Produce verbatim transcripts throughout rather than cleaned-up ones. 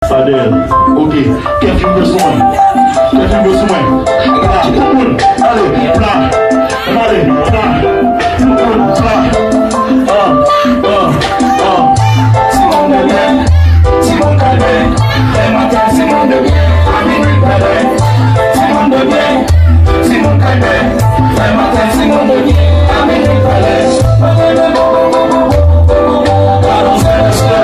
Fadel, ok. Kevin Besson. Kevin Besson. Bla, tout moun. Ale, bla. Ale, bla. Tout moun, bla. Ah, ah, ah. Timoun de byen, timoun kalme. Lè maten, timoun de byen. A minui, pèlen. Timoun de byen, timoun kalme. Lè maten, timoun de byen. A minui, pèlen. Gad on zen mesye.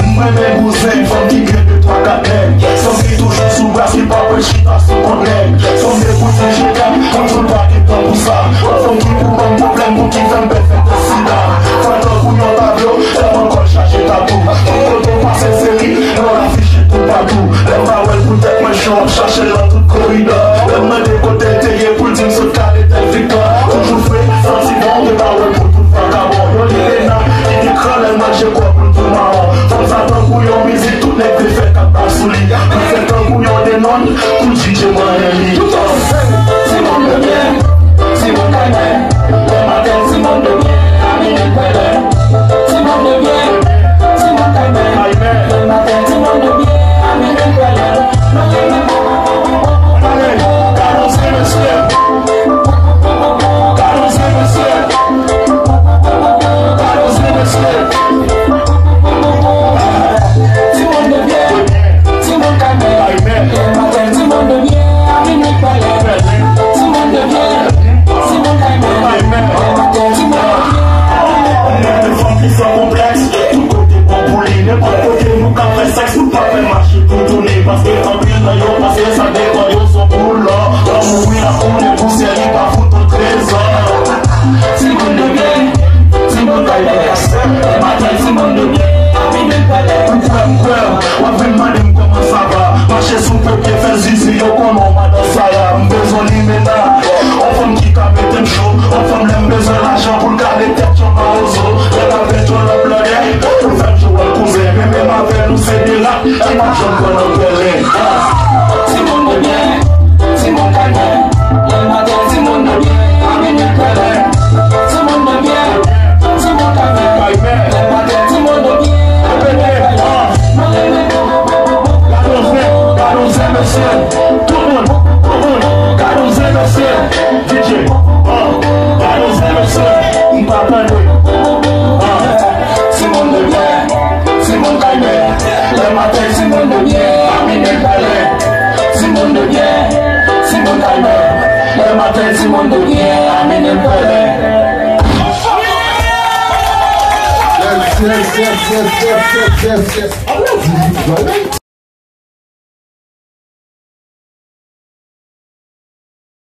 M renmen bouzen, fanm ki gen de twa kat nèg. Fanm ki toujou sou bras, ki pa pè chita sou kont nèg. Fanm de pou di je t'aime, fanm sou pa gen tan pou sa. Fanm ki pou ban m pwoblèm, pou ki fè m pè fè tès sida. Fanm tankou yon tablo, tèlman kò l chaje tatou. Tout kote w pase seri, non l afiche toupatou. Lè m pa wè l pou tèt mwen cho, m ap chache l nan tout koridò. Lè m mande kote l te ye, pou l di m sot kale tèt Viktò. Toujou fre, santi bon, te pa wè l pou tout vakabon. Yon Lilena, ki te kran lè l manje kò pou l tou mawon. Fanm sa tankou yon mizik, tout nèg te fè kat bal sou li. Li fè tankou yon denonn, pou DJ manyen li. Timoun de byen, timoun kalme. Lè maten, timoun de byen, a minui, pèlen. Timoun de byen, timoun kalme. Lè maten, timoun de byen, a minui, pèlen. Ale, gad on zen mesye. Gad on zen mesye. Gad on zen mesye. Timoun de byen, timoun kalme. Lè maten, timoun de byen, a minui, pèlen. Timoun de byen, timoun kalme. Lè maten, timoun de byen, a minui, pèlen. Fanm ki san konplèks, tout kote bon pou li. Nenpòt kote nou ka fè sèks, nou pa fè mache pou tounen. Paske anpil nan yo panse sa devan yo se yon boul lò. Lanmou wi ap koule pousyè, li pa fout ou trezò. Timoun de byen, timoun kalme. Lè maten, timoun de byen, a minui, pèlen. M kwè, m kwè, w ap vin mande m kòman sa va. Mache sou pye, fè zizi, yo konnen w madan Sara. M bezwen limena, on fanm ki ka mete m cho. On fanm lè m bezwen lajan pou l kale tèt yon mawozo. Lè m avèk yon lòt blòdè, pou l fè m jwe wòl kouzen. Men menm avè nou se de rat, ki pa janm pran nan pèlen. Timoun de byen, timoun kalme. Lè maten, timoun de byen, a minui, pèlen. Timoun de byen, timoun kalme. Lè maten, timoun de byen, a minui, pèlen. Gad on zen, gad on zen mesye. Tout moun, tout moun, gad on zen mesye. DJ, ah, gad on zen mesye. M pa tande. Ah. Timoun de byen, timoun kalme. Lè maten, timoun de byen, a minui, pèlen. Timoun de byen, timoun kalme. Lè maten, timoun de byen, a minui, pèlen. Yes, yes, yes. Aplodi Viktò, wi.